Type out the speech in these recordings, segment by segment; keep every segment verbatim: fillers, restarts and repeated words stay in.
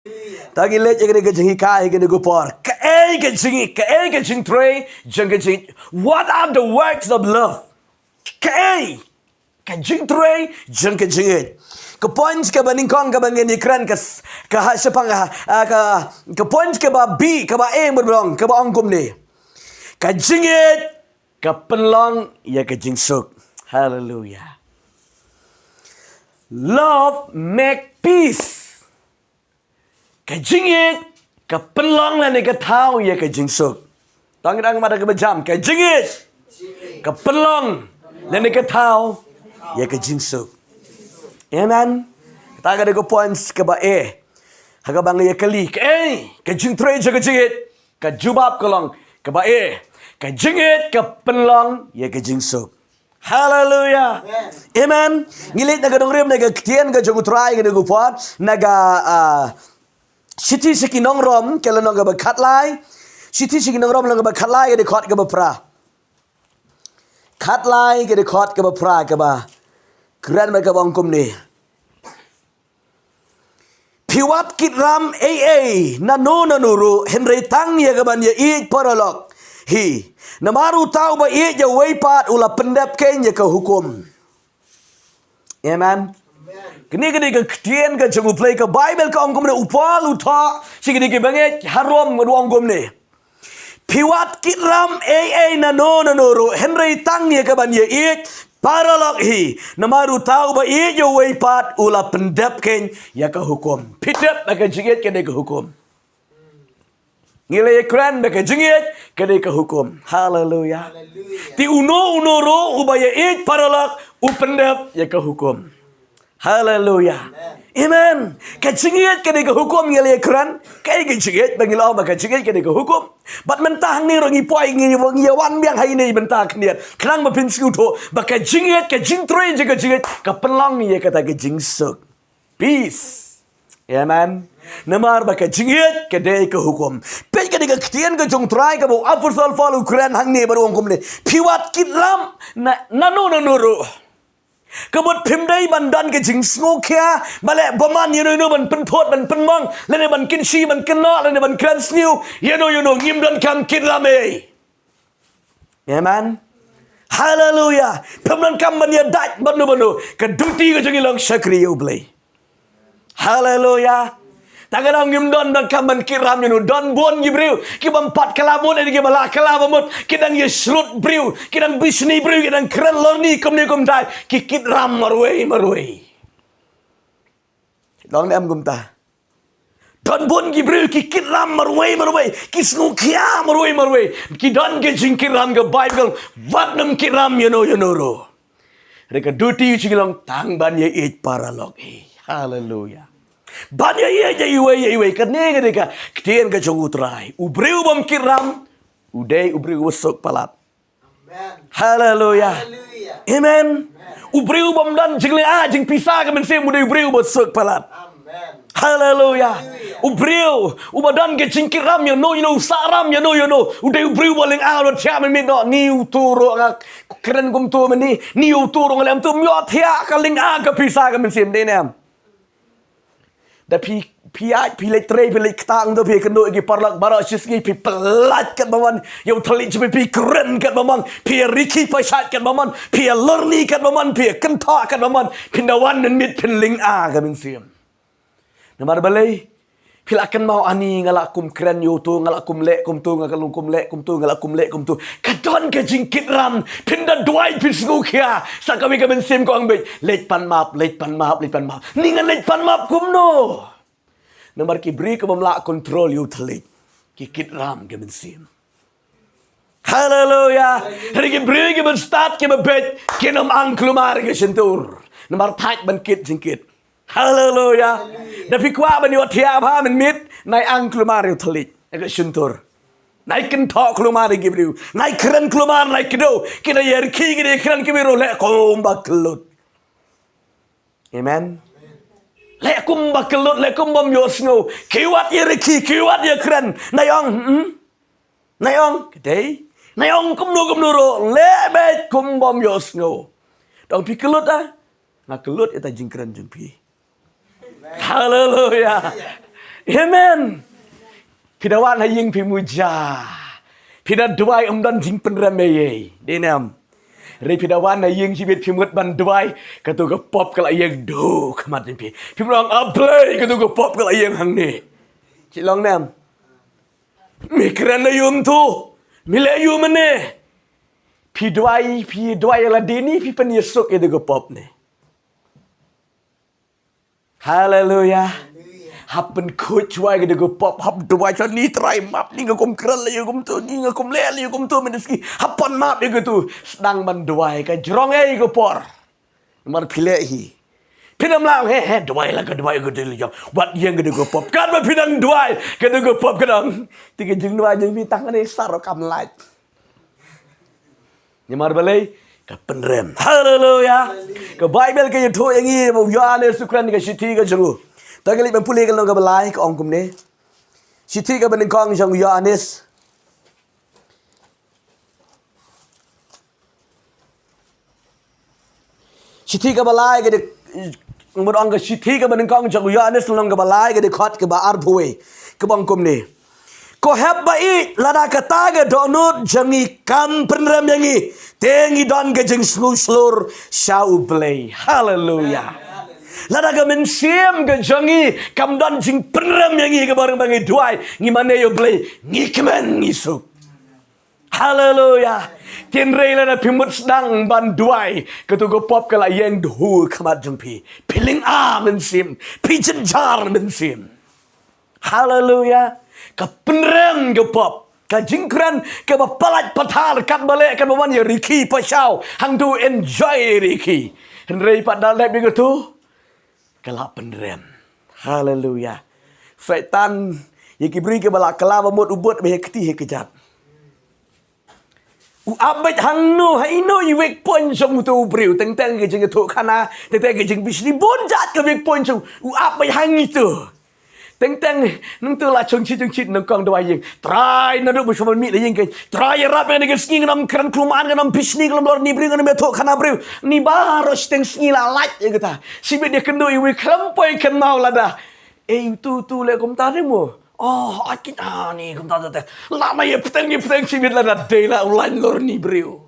Ta ngi leit ïa kane ka jinghikai ha kane ka por. Kaei ka jingïeit, kaei ka jingtrei jong ka jingïeit? What are the works of love? Kaei ka jingtrei jong ka jingïeit? Ka point kaba nyngkong kaba ngin ïakren ka s-, ka ha shaphang ha, ah, ka, ka point kaba B, kaba A, mut ba long, kaba ong kumne. Ka jingïeit ka pynlong ïa ka jingsuk. Hallelujah. Love make peace. Ka jingïeit ka pynlong lane ka thaw ïa ka jingsuk. Tang dang mada kaba jam, ka jingïeit ka pynlong lane ka thaw ïa ka jingsuk. Amen. Kata ka dei ka point kaba A. Ha kaba ngi ïa kali, kaei ka jingtrei jong ka jingïeit? Ka jubab ka long kaba A. Ka jingïeit ka pynlong ïa ka jingsuk. Hallelujah. Amen. Ngi leit na ka dongrim na ka ktien ka jong U Trai ka dei ka por na ka, ah, Shithi sha ki nong Rom, ka lynnong kaba khatlai. Shithi sha ki nong Rom, lynnong kaba khatlai, ka dkhot kaba phra. Khatlai, ka dkhot kaba phra, kaba kren bad kaba ong kumne. Phi wat kit ram ei ei nano nano ruh, hynrei tang ïa kaban ïaieit paralok hi. Namar uta uba ïeit ïa uwei pat u la pyndep kein ïa ka hukum. Amen. Kane ka dei ka ktien ka jong U Blei, ka Baibl ka ong kumne, u Paul u thoh sha kine ki bangeit ha Rom, u ong kumne. Phi wat kit ram ei ei nano nano ruh, hynrei tang ïa kaban ïaieit paralok hi, namar uta uba ïeit ïa uwei pat u la pyndep kein ïa ka hukum. Phi tip ba ka jingïeit ka dei ka hukum. Ngi la ïakren ba ka jingïeit ka dei ka hukum. Haleluya. Haleluya. Te uno uno ruh uba ïaieit paralok u pyndep ïa ka hukum. Haleluya. Amen. Amen. Ka jingïeit ka dei ka hukum, ngi la ïakren. Kaei ka jingïeit ba ngi la ong ba ka jingïeit ka dei ka hukum? Bad mynta hangne ruh ngi poi, ngi, ngi ïa wan biang ha ine i bynta khyndiat, khnang ba phin sngewthuh ba ka jingïeit, ka jingtrei jong ka jingïeit ka pynlong ïa kata ka jingsuk. Peace. Amen. Namar ba ka jingïeit ka dei ka hukum. Peit ka dei ka ktien ka jong U Trai kaba u Apostol Paul u kren hangne bad u ong kumne. Phi wat kit ram na, nano nano ruh. Ka mut phim dei ban don ka jingsngewkhia ba leh bymman ïano ïano ban pynthut ban pynmong, lane ban kynshi ban kynnoh, lane ban kren sniew ïano ïano, ngim donkam kit ram ei. Amen. Haleluya. Phim donkam ban ïadait bad uno bad uno. Ka duty ka jong ngi long shakri ïa U Blei. Haleluya. Ta ka daw ngim don donkam ban kit ram ïano. Don bun ki briew ki bym pat kylla mut, ki ba la kylla ba mut, ki dang ïashrut briew, ki dang bishni briew, ki dang kren lorni kumne kumtai, ki kit ram marwei marwei. Long ne em kumta? Don bun ki briew ki kit ram marwei marwei, ki sngewkhia marwei marwei. Ki don ka jingkit ram, ka Baibl, wat nym kit ram ïano ïano ruh. Re ka duty jong ngi long tang ban ïaieit paralok hi. Haleluya. Ban ïaieit ïa iwei ïa iwei, kane ka dei ka ktien ka jong U Trai. U briew bym kit ram u dei u briew uba suk palat. Amen. Haleluya. Haleluya. Amen. Amen. U briew bym don jinglynga jingpisa ka mynsiem u dei u briew uba suk palat. Amen. Haleluya. Haleluya. U briew uba don ka jingkit ram ïano ïano, u sah ram ïano ïano, u dei u briew uba lynga, uba thiah mynmiet noh. Ni uto ruh nga kren kumto mynne, ni uto ruh nga leh kumto, ym ïoh thiah ka lynga ka pisa ka mynsiem, dei ne em? Da phi, phi ïaid, phi leit trei, phi leit ktah, kumto phi kynduh ïa ki paralok baroh shi sngi, phi pyllait katba mon ïa u thylliej jong phi, phi kren katba mon, phi ïa rkhie pyrshah katba mon, phi ïa lorni katba mon, phi ïa kynthoh katba mon, phin da wan mynmiet phin lynga ka mynsiem. Namar balei? Phi la kynmaw, ani nga la kum kren ïa uto, nga la kum leh kumto, nga la kum leh kumto, nga la kum leh kumto. Ka don ka jingkit ram, phin da duwai, phin sngewkhia. Sa kawei ka mynsiem ka ong beit, leit pan map, leit pan map, leit pan map. Ni ngan leit pan map kumno? Namar ki briew ki bym lah control ïa u thylliej ki kit ram ka mynsiem. Haleluya. Hynrei ki briew kiba stad, kiba beit, kin ym ang kulmar ïa ka shyntur. Namar thait ban kit jingkit. Haleluya. Haleluya. Da phi kwah ban ïoh thiah bha mynmiet, nai ang kulmar ïa u thylliej, ïa ka shyntur. Nai kynthoh kulmar ïa ki briew. Nai kren kulmar, nai kdew. Ki da ïa rkhie, ki da ïa kren, ki briew leh kumba kyllut. Amen. Leh kumba kyllut, leh kum bym ïohsngew. Ki wat ïa rkhie, ki wat ïa kren. Nai ong, hmm? Nai ong, ka dei. Nai ong kumno kumno ruh, leh beit kum bym ïohsngew. Dang phi kyllut ah? Nga kyllut ïa ta jingkren jong phi. Haleluya. Amen. Phi da wan ha ïing phi muja. Phi da duwai ym don jingpynrem ei ei. Dei ne em? Hynrei phi da wan ha ïing shibit phi mut ban duwai. Katu ka pop ka la ïeng duh khmat jong phi. Phi mut ong A Blei katu ka pop ka la ïeng hangne. Shi long ne em? Me kren aïu mynta? Me leh aïu mynne? Phi duwai, phi duwai la dini, phi pynïasuk ïa katu ka pop ne. Haleluya. Hap pynkhuid shuwa ïa katu ka pop, hap duwai shuwa, ni Trai map, ni nga kum kren la ïa kumtu, ni nga kum leh la ïa kumtu mynta sngi. Hap pan map ïa katu. Sdang ban duwai ka jrong ei ka por. Namar phi leh hi. Phin ym lah ong he he duwai la ka duwai ka duwai la jong. Wat ïeng katu ka pop. Katba phi dang duwai katu ka pop ka dang. Te ka jingduwai jong phi tang kane sar kam lait. Namar balei? Ka pynrem. Haleluya. Ka Baibl ka ïathuh ïa ngi ba u Ïoannis u kren ka shithi ka jong u. Ta ka leit ban pule ka lynnong kaba lai ka ong kumne. Shithi kaba nyngkong jong u Ïoannis. Shithi kaba lai ka dei, mut ong ka shithi kaba nyngkong jong u Ïoannis lynnong kaba lai ka dei khot kaba arphew wei. Kaba ong kumne. Ko hep ba ïeit, lada kata ka dohnud jong ngi kam pynrem ïa ngi, te ngi don ka jingsngewshlur sha U Blei. Haleluya. Lada ka mynsiem ka jong ngi kam don jingpynrem ïa ngi kaba ong ba ngi duwai, ngi mane ïa U Blei, ngi kmen ngi suk. Haleluya. Hynrei lada phi mut sdang ban duwai, katu ka pop ka la ïeng duh khmat jong phi. Phi lynga mynsiem, phi jynjar mynsiem. Haleluya. Ka pynrem ka pop, ka jingkren kaba palat pathar, katba leh katba wan ïa rikhi pashaw, hangtu enjoy rikhi. Hynrei pat da leh ïa katu, ka la pynrem. Haleluya. Soitan, ïa ki briew kiba la kylla ba mut u bud ba ïa kti ïa kjat. U ap beit hangno ha ino i weak point jong uto u briew, teng teng ka jingïathuh khana, teng teng ka jingbishni, bun jait ka weak point jong u, u ap beit hangito. Teng teng nangto la chong chit chong chit nyngkong duwai ïing. Trai naduh ba shu ban mih na ïing kein. Trai ïarap ïa kane ka sngi, ngan ym kren khlem an, ngan ym bishni khlem lor ni briew, ngan ym ïathuh khana briew. Ni baroh shiteng sngi la lait ïa kata. Shibit ïakynduh iwei khlem poi kynmaw lada. Ei utu utu leh kumta de mo. Oh, ai kit ani kumta te. Lada ïa pteng ïa pteng shibit lada dei la u lain lor ni briew.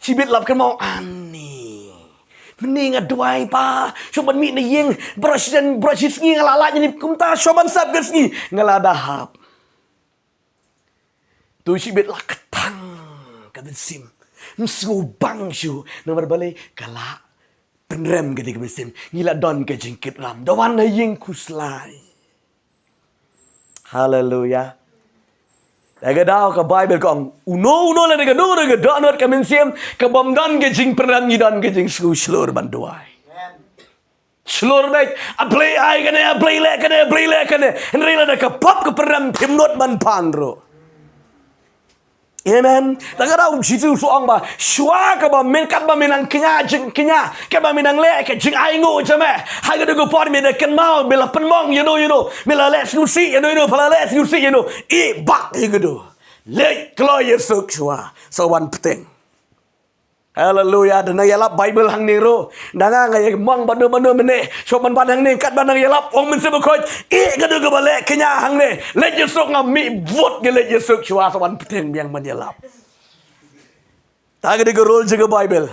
Shibit lap kynmaw ani. Mynne nga duwai pa, shu ban mih na ïing, baroh shi, baroh shi sngi nga la lait ni kumta, shu ban sap ka sngi nga la da hap. Tu shibit la kthang ka mynsiem. Ym sngewbang shuh, namar balei ka la pynrem ka dei ka mynsiem. Ngi la don ka jingkit ram. Da wan ha ïing khuslai. Haleluya. Da ka daw ka Baibl ka ong, uno uno lada ka dur ka dohnud ka mynsiem, ka bym don ka jingpynrem, ngi don ka jingsngewshlur ban duwai. Shlur beit, A Blei ai kane, A Blei leh kane, A Blei leh kane. Hynrei lada ka pop ka pynrem, phim nud ban pan ruh. Amen. Da ka daw Jisu u ong ba, shuwa kaba me, katba me nang kñia jingkñia, katba me nang leh ka jingainguh jong me, ha katu ka por me da kynmaw, me la pynmong ïano ïano, me la leh sngewsih ïano ïano, pha la leh sngewsih ïano, ïeh bak ïa katu. Leit kloi ïasuk shuwa, sa wan pteng. Haleluya, da nang ïalap Baibl hangne ruh. Da nga nga ïa mong bano bano mynne. Shu ban ban hangne katba nang ïalap, ong Mynsiem Bakhuid, ïeh katu kaba leh kñia hangne. Leit ïasuk, nga mih bud nga leit ïasuk shuwa, sa wan pteng biang ban ïalap. Ta ka dei ka rule jong ka Baibl.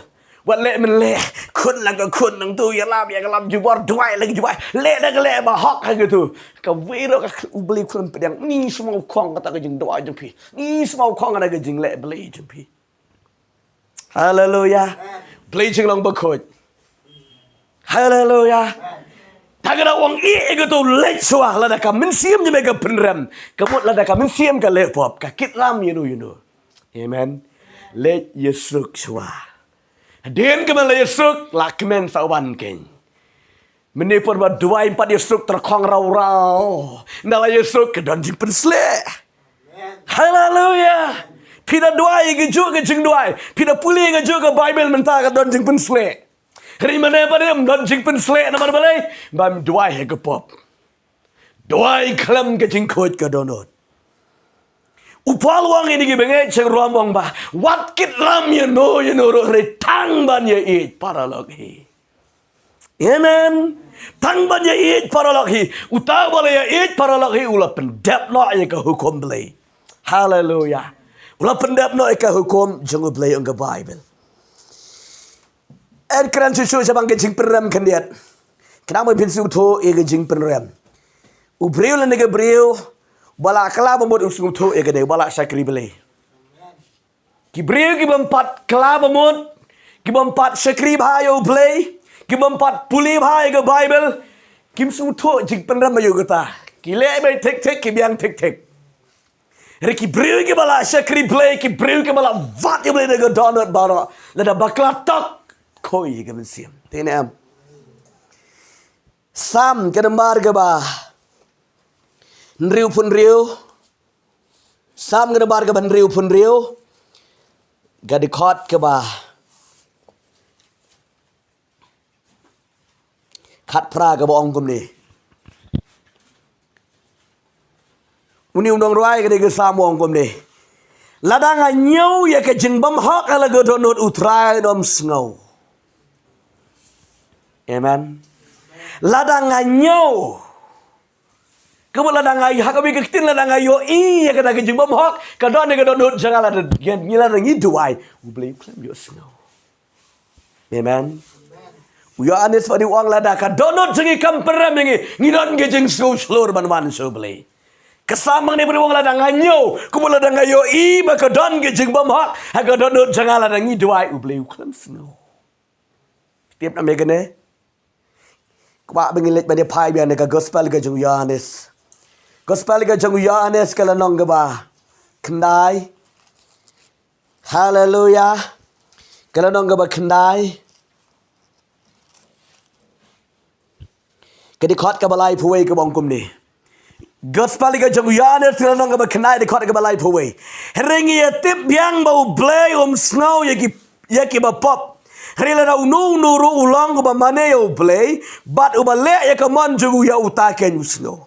Wat leh men leh, khun la ka khun, nangtu ïalap ïa ka lap, jubor duwai la ka duwai. Leh da ka leh ba hok ha katu. Kawei ruh ka U Blei u khlem pdiang. Ni sngewkhong kata ka jingduwai jong phi. Ni sngewkhong kata ka jingleh Blei jong phi. Haleluya. Blei jinglong bakhuid. Haleluya. Ta ka daw ong ïeh katu, leit shuwa, lada ka mynsiem jong me ka pynrem. Ka mut lada ka mynsiem ka leh pop, ka kit ram ïano ïano. Amen. Leit ïasuk shuwa. Hadien ka me leit ïasuk, la kmen sa wan kein. Mynne por ba duwai ym pat ïasuk, tyrkhong raw raw. Ynda la ïasuk ka don jingpynsleh. Haleluya. Phi da duwai ïa kajuh ka jingduwai, phi da pule ïa kajuh ka Baibl mynta ka don jingpynsleh. Hynrei mynne pat ym don jingpynsleh namar balei? Ba me duwai ha ka pop. Duwai khlem ka jingkhuid ka dohnud. U Paul u ong ïa ki bangeit sha ki Rom, u ong ba wat kit ram ïano ïano ruh hynrei tang ban ïaieit paralok hi. Amen. Tang ban ïa ïeit paralok hi. Uta uba la ïa ïeit paralok hi u la pyndep noh ïa ka hukum Blei. Haleluya. U la pyndep noh ïa ka hukum jong U Blei ong ka Baibl. Yn kren shuh shuh shaphang ka jingpynrem khyndiat. Khnang ba phin sngewthuh ïa ka jingpynrem. U briew lane ka briew ba la kylla ba mut u sngewthuh ïa kane, ba la shakri Blei. Ki briew ki bym pat kylla ba mut, ki bym pat shakri bha ïa U Blei, ki bym pat pule bha ïa ka Baibl, kim sngewthuh jingpynrem ïa kata. Ki leh beit thik thik, ki biang thik thik. Hynrei ki briew kiba la shakri Blei, ki briew kiba la wad ïa U Blei na ka dohnud baroh, lada bakla tok, khuid ïa ka mynsiem. Te ne em. Salm ka nambar kaba hynriewphew hynriew. Salm ka nambar kaba hynriewphew hynriew. Ka dkhot kaba khatphra kaba ong kumne. Une u nongrwai kane ka Salm u ong kumne. Lada nga ñiew ïa ka jingbymhok ha la ka dohnud U Trai un ym sngew. Amen. Lada nga ñiew. Kumno lada nga ïa, ha kawei ka ktien lada nga ïohi ïa kata ka jingbymhok ka don ha ka dohnud jong nga, lada ngi, lada ngi duwai, U Blei u khlem ïohsngew. Amen. U Ïoannis pat u ong lada ka dohnud jong ngi kam pynrem ïa ngi, ngi don ka jingsngew shlur ban wan sha U Blei. Ka Salm hangne pat u ong lada nga ñiew, kumno lada nga ïohi ba ka don ka jingbymhok ha ka dohnud jong nga, lada ngi duwai, U Blei u khlem sngew. Tip na me kane. Kwah ba ngin leit ban ïa phai biang na ka Gospel ka jong u Ïoannis. Gospel ka jong u Ïoannis ka lynnong kaba khyndai. Haleluya. Ka lynnong kaba khyndai. Ka dkhot kaba laiphew wei kaba ong kumne. Gospel ka jong u Ïoannis ka lynnong kaba khyndai, dkhot kaba laiphew wei. Hynrei ngi ïa tip biang ba U Blei um sngew ïa ki, ïa kiba pop. Hynrei lada uno uno ruh u long uba mane ïa U Blei bad uba leh ïa ka mon jong u, ïa uta kein u sngew.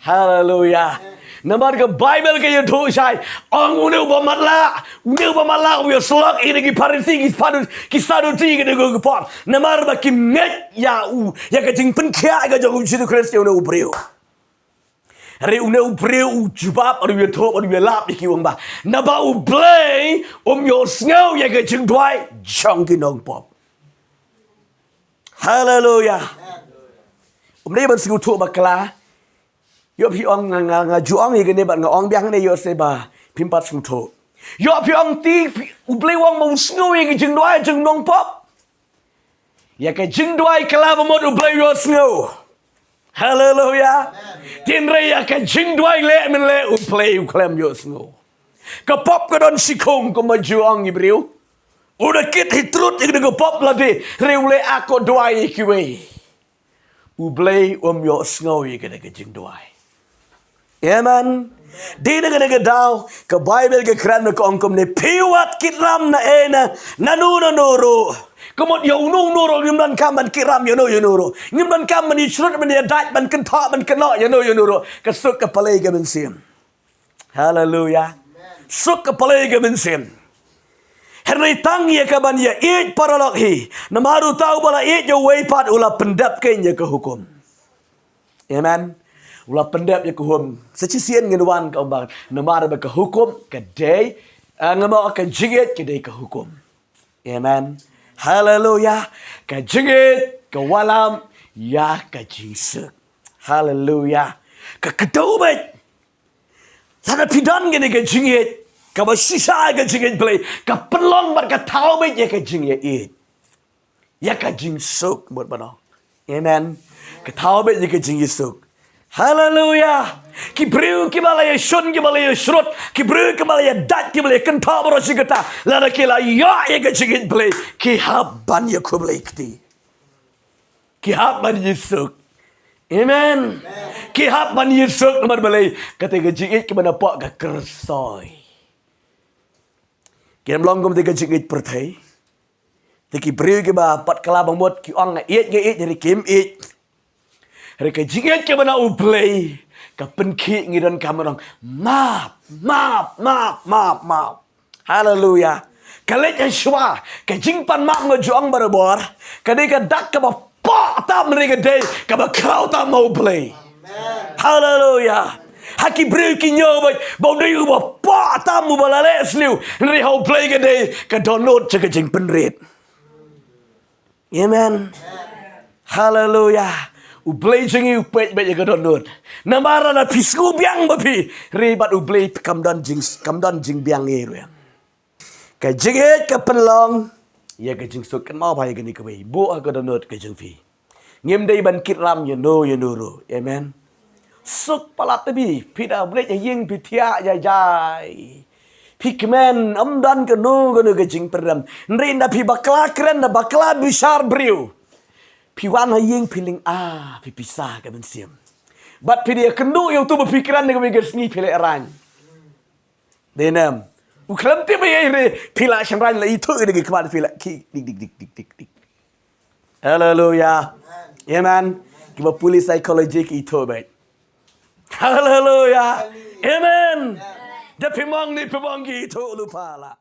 Haleluya. Namar ka Baibl ka ïathuh shai, ong une uba matlah, une uba matlah u ïasyllok ïa ki Pharisi, ki Sadu-, ki Sadusi, ki dei ki kpoh. Namar ba kim ngeit ïa u, ïa ka jingpynkhiah ka jong U Jisu Khrist ïa une u briew. Hynrei une u briew u jubab, u ïathuh, u ïalap ïa ki, u ong ba, naba U Blei um ïohsngew ïa ka jingduwai jong ki nongpop. Haleluya. Um dei ban sngewthuh bakla. Ïoh phi ong nga, nga, nga ju ong ïa kane bad nga ong biang ne ïoh se ba phim pat sngewthuh. Ïoh phi ong te phi, U Blei u ong ba u sngew ïa ka jingduwai jong nongpop. Ïa ka jingduwai kylla ba mut U Blei u ïohsngew. Haleluya. Hynrei ïa ka jingduwai leh men leh U Blei u khlem ïohsngew. Ka pop ka don shikhong kumba ju ong i briew. U da kit hi trud ïa ka pop lade, hynrei u leh akor duwai ïa kiwei. U Blei um ïohsngew ïa kane ka jingduwai. Amen. Dei na kane ka daw ka Baibl ka kren ka ong kumne, phi wat kit ram na ei na, nano nano ruh. Ka mut ïa uno uno ruh ngim donkam ban kit ram ïano ïano ruh. Ngim donkam ban ïashrut, ban ïadait, ban kynthoh, ban kynnoh ïano ïano ruh. Ka suk ka pale ka mynsiem. Haleluya. Suk ka pale ka mynsiem. Hynrei tang ïa ka ban ïa ïeit paralok hi. Namar uta uba la ïeit ïa uwei pat u la pyndep kein ïa ka hukum. Amen. U la pyndep ïa ka hukum. Sa shisien ngin wan ka umbar. Namar ba ka hukum ka dei, eh, nga mo ka jingïeit ka dei ka hukum. Amen. Haleluya. Ka jingïeit ka wallam ïa ka jingsuk. Haleluya. Ka kdew beit. Lada phi don kane ka jingïeit kaba shisha, ka jingïeit Blei, ka pynlong bad ka thaw beit ïa ka jingïeit. Ïa ka jingsuk mut ba no. Amen. Ka thaw beit ïa ka jingïasuk. Haleluya. Ki briew kiba la ïashun, kiba la ïashrut, ki briew kiba la ïadait, kiba la ïakynthoh baroh shi katta, lada ki la ïoh ïa ka jingïeit Blei, ki hap ban ïakhublei kti. Ki hap ban ïasuk. Amen. Ki hap ban ïasuk namar balei? Kata ka jingïeit kaba napoh ka kyrshoi. Kim long kum kata ka jingïeit pyrthei. Te ki briew kiba pat kylla ba mut ki ong nga ïeit, nga ïeit, hynrei kim ïeit. Hynrei ka jingïeit kaba na U Blei ka pynkhih, ngi donkam ban ong map, map, map, map, map. Haleluya. Ka leit ha shuwa, ka jingpan map nga ju ong barabor, ka dei ka dak kaba pah tam, hynrei ka dei kaba khraw tam ha U Blei. Haleluya. Ha ki briew ki ñiew beit ba u dei uba pah tam, uba la leh sliew, hynrei ha U Blei ka dei ka dohnud sha ka jingpynrit. Amen. Haleluya. U Blei jong ngi u peit beit ïa ka dohnud. Namar lada phi sngew biang ba phi ri bad U Blei, kam don jing, kam don jingbiang ei ruh. Ka jingïeit ka pynlong ïa ka jingsuk. Kynmaw bha ïa kane kawei, buh ha ka dohnud ka jong phi. Ngim dei ban kit ram ïa no ïa no ruh. Amen. Suk palat te phi, phi da leit ha ïing phi thiah jai jai. Phi kmen, ym don kano kano ka jingpyndem. Hynrei ynda phi bakla kren, da bakla bishar briew, phi wan ha ïing phi lynga, phi pisa ka mynsiem. Bad phi da ïakynduh ïa uto ba phi kren da kawei ka sngi, phi leh rang. Dei ne em? U khlem tip ei ei re, phi la shynrang, la ithuh da ki khmat phi, la ki dik dik dik dik dik dik. Haleluya. Amen. Kiba pule psychology ki ithuh beit. Haleluya. Amen. Da phi mong ne phi mong ki ithuh lypa la.